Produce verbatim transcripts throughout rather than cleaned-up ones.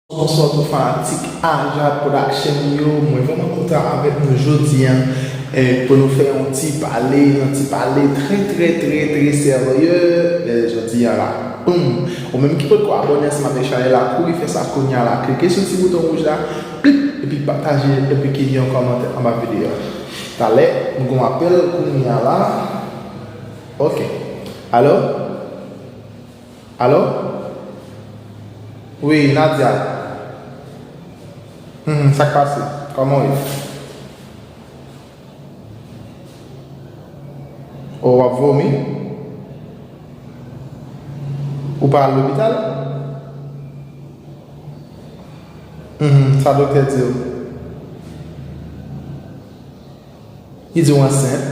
Bonswa tout fanatik Ajad Production yo, mwen vrèman kontan avèk nou jodi a, eh, pou nou fè yon ti pale, yon ti pale trè, trè, trè, trè serye, eh, jodi a la. Boum! Ou menm ki potko abòne ansanm avèk chanèl la, kouri fè sa kounye a la. Klike sou ti bouton wouj la, pip, epi pataje, epi kite yon kòmantè anba videyo a. Talè, m gon apèl kounye a la. Ok. Alo? Alo? Wi, Nadia. Hmm, sa k pase? Kòman w ye? O, w ap vomi? Ou pa al lopital? Hmm, sa doktè di w? Li di w ansent?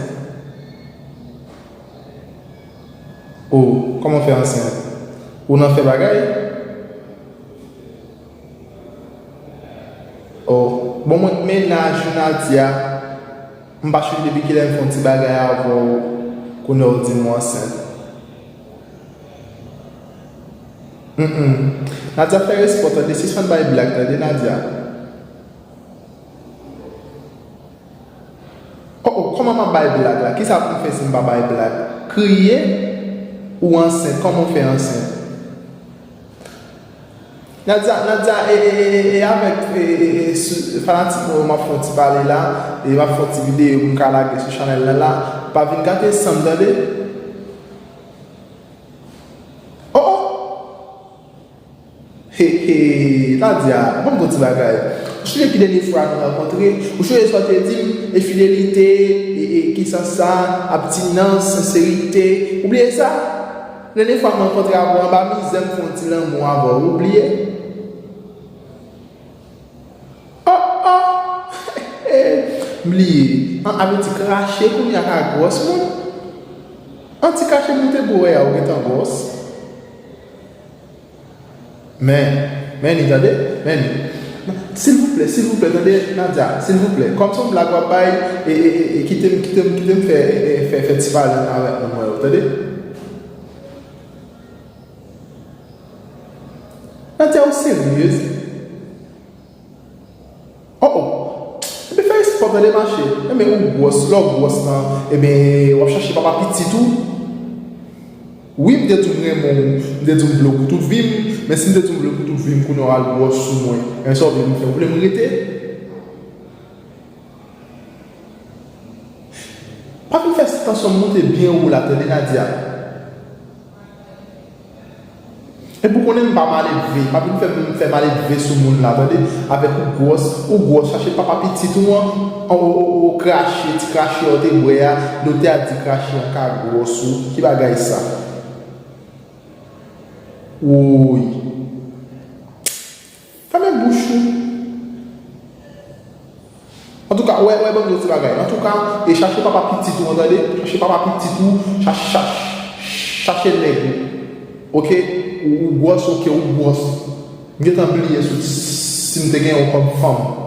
O, kòman w fè ansent? Ou nan fè bagay? O, bon, mwen, mennaj ou Nadia, m pa chonje depi kilè m fè yon ti bagay avè w, kounye a w di m ou ansent. Mm, mm. Nadia, fè respè w tande, sispann bay blag tande, Nadia. Oh, oh, kòman m ap bay blag la? Kisa pou m fè si m pa bay blag? Kriye? Ou ansent? Kòman w fè ansent? Nadia, Nadia, e, e, e, e, e avèk, e, e, e, e, sou, fanatik mwen yo, m ap fè yon ti pale la, e m ap fè yon ti videyo pou m ka lage sou chanèl la la. Pa vin gate san m tande. Oh, oh! He, he, Nadia, ban m di w ti bagay. Ou sonje ki dènye fwa nou rankontre, ou sonje sa w te di m, enfidelite, e, e, kisa sa, abstinans, senserite, ou bliye sa? Dènye fwa m rankontre avè w anba mizè, m fè yon ti lanmou avè w, ou bliye? Oh, oh! M bliye. An, avèti krache kounye a ka gwòs moun. An ti krache moun te gwo wè a, ou gentan gwòs. Men, men li, tande, men li. Silvouplè, silvouplè, tande, Nadia, silvouplè. Kòm se yon blag w ap bay, e, e, e, e, kite m, kite m, kite m fè, e, e, fè, fè ti pale avèk nou, mwen, tande. Nadia, ou seryez? Oh, oh. Ebyen, fè respè w tande, mache. Ebyen, ou gwòs, lè w gwòs lan, ebyen, w ap chache papa pitit ou. Wi, m te di w m renmen w, m te di w m vle w pou tout vi m, men si m te di w m vle w pou tout vi m, kounye a w al gwòs sou mwen. Men sa w vle m fè? Ou vle m rete? Pa vin fè tansyon m monte byen wo la, tande, Nadia. Epi w konnen m pa maledve, pa vin fè m fè maledve sou moun la, tande? Avèk ou gwòs, ou gwòs, chache papa pitit ou an, an, o, o, o, krache, ti krache a w te bwè a, doktè a di krache an ka gwòs ou, ki bagay sa? Woy! Fèmen bouch ou. Antouka, wè, wè, ban m di w ti bagay. Antouka, e chache papa pitit ou, tande? Chache papa pitit ou, chache, chache, chache nèg ou. Oke? Ou, ou gwòs, oke, ou gwòs. M gentan bliye sou si m te gen yon kòm fanm.